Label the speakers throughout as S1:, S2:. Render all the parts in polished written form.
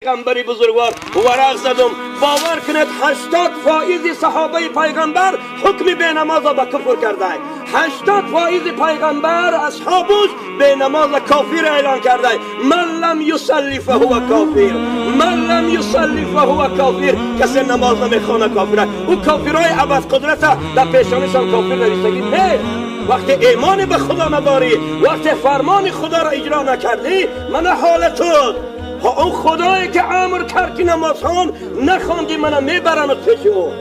S1: پیغمبری بزرگوار ورق زدم. باور کنید 80% صحابه پیغمبر حکم به نماز به کفر کرده. 80% پیغمبر اصحابش به نماز کافر اعلان کرده. من لم یصلی فهو کافر، من لم یصلی فهو کافر. کسی نماز نمیخوانه کافره. او کافرای ابد قدرت در پیشانشان کافر نوشتگی نیست. وقتی ایمان به خدا نداری، وقتی فرمان خدا را اجرا نکردی، من حالت اون خدایی که امر کرد که نماز خوان نخواندی، من میبرند پیش او.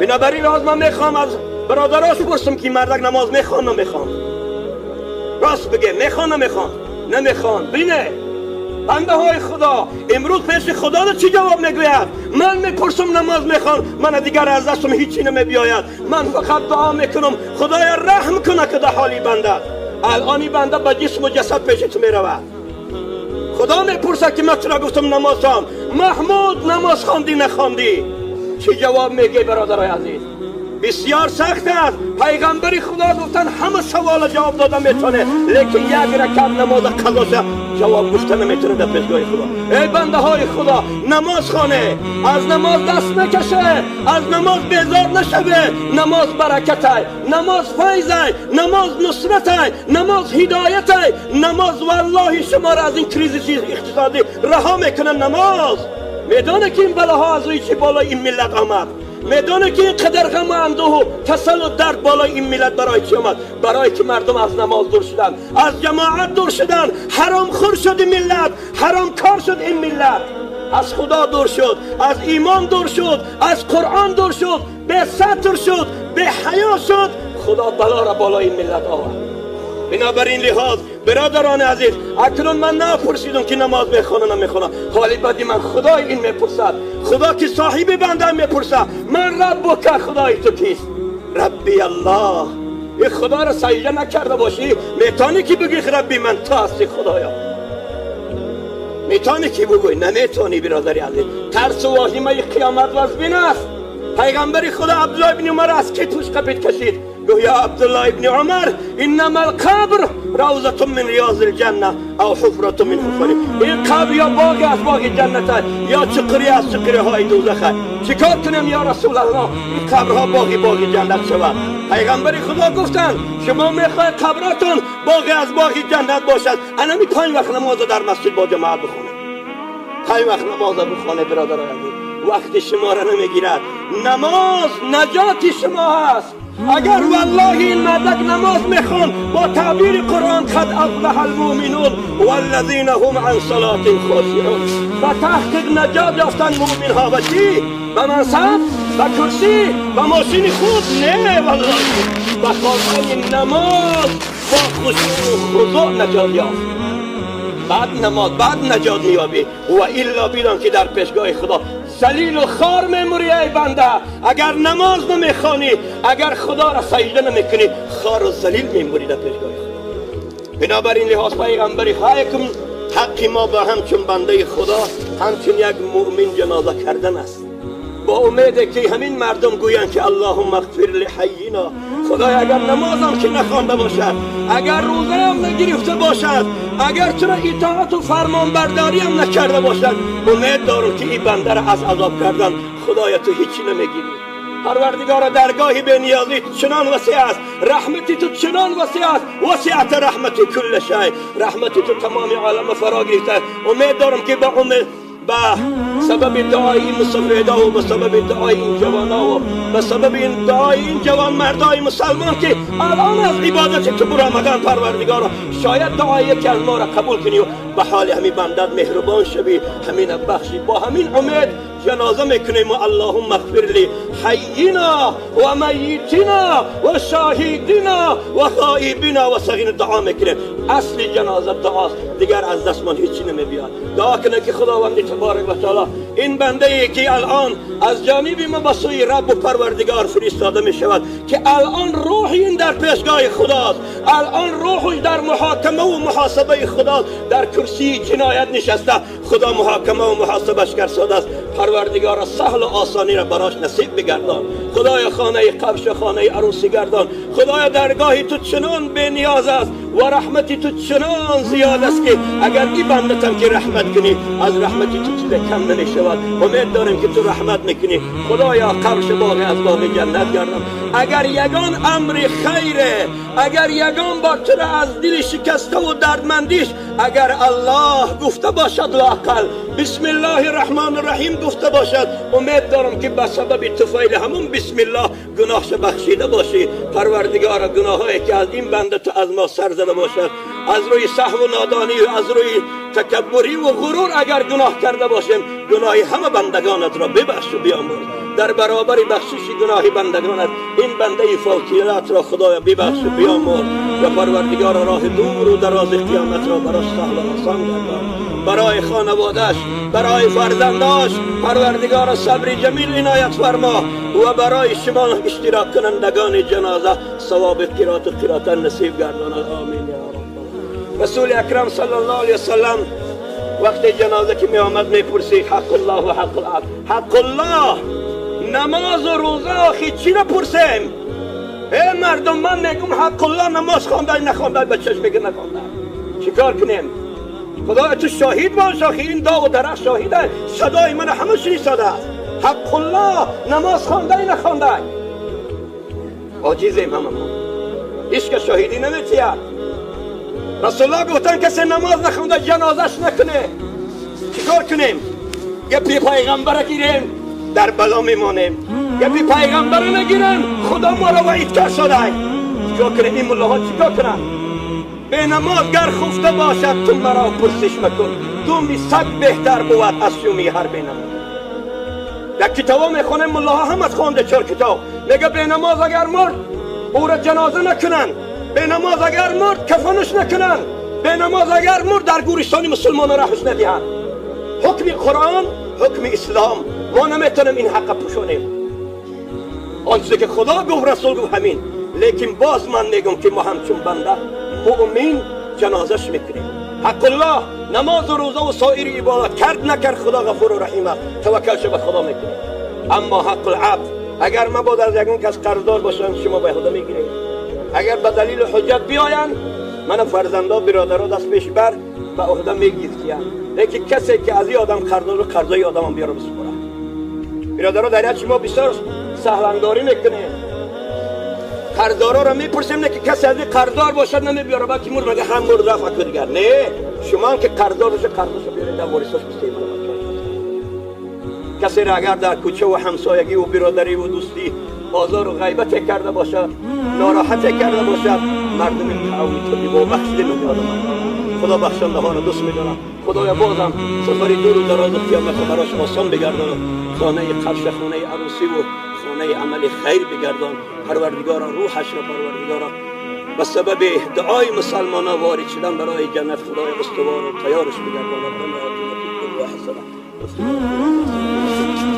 S1: بنابراین راز من میخوام از برادراش پرسم که مردک نماز میخوان نمیخوان؟ راست بگه، میخوان نمیخوان؟ نمیخوان. بینه بنده های خدا امروز پیش خدا چی جواب میگوید؟ من میپرسم نماز میخوان، من دیگر از دستم هیچی نمیبیاید. من فقط دعا میکنم خدای رحم کنه که در حالی بنده. الان بنده با جسم و جسد پیش تو میرود. خدا میپرسه که من تو را گفتم نماز خوان، محمود نماز خواندی نخواندی؟ چی جواب میگه برادرای عزیز؟ بسیار سخت است. پیغمبر خدا گفتن همه سوال جواب داده میتونه، لیکن یک رکعت نماز قضا جواب گفته نمیتونه در پیشگاه خدا. ای بنده های خدا نماز خانه، از نماز دست نکشه، از نماز بیزار نشوه. نماز برکت، نماز فیض، نماز نصرت، نماز هدایت، نماز والله شما را از این کریزیس اقتصادی رها میکنه. نماز میدانه که این بلاها از روی چی بالای این ملت آمد، میدانه که این قدر غم و اندوه و تسل و درد بالای این ملت برای چی آمد؟ برای که مردم از نماز دور شدن، از جماعت دور شدن، حرام خور شد این ملت، حرام کار شد این ملت، از خدا دور شد، از ایمان دور شد، از قرآن دور شد، به ستر شد، به حیا شد. خدا بلا را بالای این ملت آورد. بنابراین لحاظ برادران عزیز، اکنون من نپرسیدم که نماز میخوانه نمیخوانه. حالی بدی من خدای این میپرسد، خدا که صاحب بنده میپرسد، من ربک، خدای تو کیست؟ ربی الله. این خدا را سجده نکرده باشی میتونی که بگی ربی من تو هستی خدایا؟ میتونی که بگوی؟ نمیتونی برادر عزیز. ترس و واهمه قیامت وزبین است. پیغمبر خدا عبدالله ابن عمر از کی توش قپید کشید؟ گفت یا عبدالله ابن عمر انما القبر روضة من ریاض الجنه او حفرة من حفر. این قبر یا باغ از باغ جنت یا چقری از چقری های دوزخ. چیکار کنم یا رسول الله این قبرها باغی باغ جنت شود؟ پیغمبر خدا گفتند شما میخواید قبراتون باغ از باغ جنت باشد، انمی 5 وقت نماز در مسجد با جماعت بخونه. 5 وقت نماز بخونه برادران عزیز، وقت شما را نمیگیرد. نماز نجات شما هست. اگر والله این مردک نماز میخوان با تعبیر قرآن قد افلح المؤمنون والذین هم عن صلاتهم خاشعون، به تحقیق نجات یافتن مؤمن ها. و چی؟ به منصب، به کرسی، به ماشین خوب؟ نه والله، به خواندن نماز با خشوع و خضوع نجات یافت. بعد نماز بعد نجات مییابی و الا بیدان که در پیشگاه خدا ذلیل و خوار میموری. ای بنده اگر نماز نمیخوانی، اگر خدا را سجده نمیکنی، خوار و ذلیل میموری در پیشگاه خدا. بنابراین لحاظ پیغمبری حکم حق ما به همچون بنده خدا، همچون یک مؤمن جنازه کردن است، با امید که همین مردم گویند که اللهم اغفر لحینا. خدای اگر نمازم که نخوانده باشد، اگر روزه هم نگرفته باشد، اگر چرا اطاعت و فرمانبرداری هم نکرده باشد، امید دارم که این بنده را از عذاب کردن خدایا تو هیچی نمیگیری. پروردگار درگاهی به نیازی چنان وسیع است، رحمتی تو چنان وسیع است، وسعت رحمتی کل شی، رحمتی تو تمام عالم فرا گرفته. امید دارم که با امید به سبب دعای این مسافرها و به سبب دعای این جوانا و به سبب این دعای این جوان مردای مسلمان که الان از عبادت تو برآمدن، پروردگارا شاید دعای یکی از ما را قبول کنی و به حال همین بندت مهربان شوی، همین بخشی. با همین امید جنازه میکنیم و اللهم اغفر لی حینا و میتنا و شاهدینا و غائبینا و صغیرنا دعا میکنیم. اصل جنازه دعاست، دیگر از دستمان هیچی نمیبیاد. دعا کنه که خداوند تبارک و تعالی این بنده ای که الان از جانب ما به سوی رب و پروردگار فرستاده می شود، که الان روح این در پیشگاه خداست، الان روحش در محاکمه و محاسبه خداست، در کرسی جنایت نشسته، خدا محاکمه و محاسبش کرده است. پروردگار سهل و آسانی را براش نصیب بگردان. خدای خانه قبش خانه عروسی گردان. خدای درگاهی تو چنان به نیاز است. و رحمت تو چنان زیاد است که اگر این بندتم که رحمت کنی از رحمت تو چیز کم نمیشود. امید داریم که تو رحمت میکنی. خدایا قبرش باغ از باغ جنت گردم. اگر یگان امر خیره، اگر یگان بار تو را از دل شکسته و دردمندیش اگر الله گفته باشد، لااقل بسم الله الرحمن الرحیم گفته باشد، امید دارم که به سبب طفیل همون بسم الله گناهش بخشیده باشی. پروردگار گناهایی که از این بنده تو از ما سر زده باشد، از روی سهو و نادانی و از روی تکبری و غرور اگر گناه کرده باشیم، گناه همه بندگانت را ببخش و بیامرز. در برابر بخشش گناه بندگانت این بنده فوتیلات را خدایا ببخش و بیامرز و پروردگار راه دور و دراز قیامت را براش سهل و آسان گردان. برای خانواده‌اش، برای فرزنداش پروردگار صبر جمیل عنایت فرما و برای شما اشتراک کنندگان جنازه ثواب قرات و قرات نصیب گرداند. آمین یا رب. رسول اکرم صلی الله علیه وسلم وقتی جنازه که می آمد می پرسید حق الله و حق العبد. حق الله نماز و روزه آخی چی نپرسیم؟ ای مردم من میگم حق الله نماز خوانده نخوانده، بچهش میگه نخوانده، چیکار کنیم؟ خدا تو شاهد باش، آخی این داغ و درخت شاهده، صدای من همه شنیده است. حق الله نماز خوانده نخوانده، عاجزیم هممون، هیچ که شاهدی نمیتید. رسول الله گفتن کسی نماز نخونده جنازش نکنه. چیکار کنیم؟ گپی پیغمبر گیریم در بلا میمانیم، گپی پیغمبر نگیریم خدا ما را وعید کرد شده. چیکار کنیم؟ این ملاها چیکار کنن؟ به نماز گر خفته باشد تو مرا پرسش مکن، دومی سگ بهتر بود از شومی هر به نماز. در کتابا میخوانیم ملاها هم از خوانده 4 کتاب میگه به نماز اگر مرد او را جنازه نکنن، به نماز اگر مرد کفنش نکنن، به نماز اگر مرد در گورستان مسلمان راهش ندهند. حکم قرآن، حکم اسلام، ما نمیتونیم این حق پوشونیم. آنچه که خدا گفت رسول گفت همین. لیکن باز من میگم که ما همچون بنده مؤمن جنازش میکنیم. حق الله نماز و روزه و سایر عبادت کرد نکرد خدا غفور و رحیم است، توکلش به خدا میکنیم. اما حق العبد اگر مبادا از یگان کس قرضدار باشم شما به خدا میگیرید. اگر به دلیل حجت بیاین من فرزندا برادرها دست پیش بر به عهده میگیریم. لیکن کسی که از این آدم قرضدار و قرضای آدم بیاره بسپره. برادرها در شما بسیار سهلنگاری میکنه. قرضدارا را میپرسیم نه که کسی از این قرضدار باشد نمیبیاره، بلکه مر مگه هم مرد رفت اکو دیگر. نه شما هم که قرضدار باشه قرضشو بیارید در وارثاش بسته. کسی را اگر در کوچه و همسایگی و برادری و دوستی آزار و غیبت کرده باشد، ناراحت کرده باشد، مردم قومی تو با بخشیده می‌دارم. خدا بخشنده ها را دوست می‌دارم. خدایا بازم سفری دور و دراز قیامت براش آسان بگردان، خانه قرش، خانه عروسی و خانه عمل خیر بگردان. پروردگارا روحش را پروردگارا به سبب دعای مسلمان ها وارد شدن برای جنت خدای استوار و تیارش بگردان. ربنا آتنا فی الدنیا حسنه.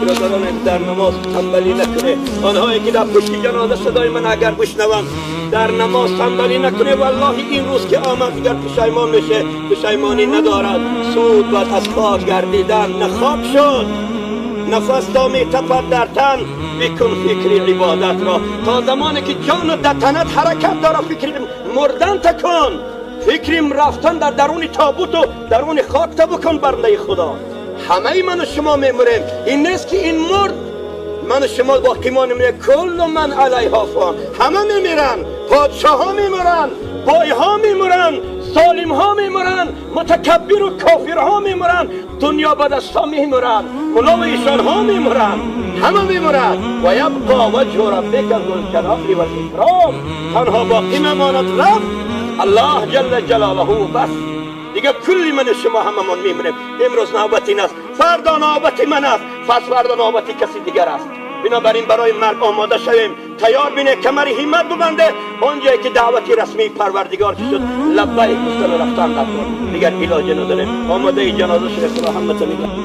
S1: برادران در نماز تنبلی نکنه. آنهایی که در پشت جنازه صدای من اگر بشنوند در نماز تنبلی نکنه. والله این روز که آمد دیگر پشیمان میشه، پشیمانی ندارد. سود باید از خاک گردیدن، نه خاک شد نفس تا می تپد در تن. بکن فکر عبادت را تا زمانی که جان در تنت حرکت داره. فکر مردن تکن، فکر رفتن در درون تابوت و درون خاک تا بکن. بنده خدا همه من و شما میموریم. این نیست که این مرد من و شما باقی مانیم. کل من علیها فان، همه میمیرن. پادشاه ها میمورن، بای ها میمورن، ظالم ها میمورن، متکبر و کافر ها میمورن، دنیا به دست ها میمورن، ملا و ایشان ها میمورن، همه میمورن. و یبقا وجه ربک ذو الجلال والاکرام. تنها باقی میماند رب الله جل جلاله بس. دیگه کلی من شما هممون میمونیم. امروز نوبت این است، فردا نوبت من است، پس فردا نوبت کسی دیگر است. بنابراین برای مرگ آماده شویم، تیار بینه، کمر همت ببنده. آنجایی که دعوت رسمی پروردگار شد لبیک گفتن و رفتن در کار، دیگر علاج نداره. آماده جنازه شده. خدا همتون نگه.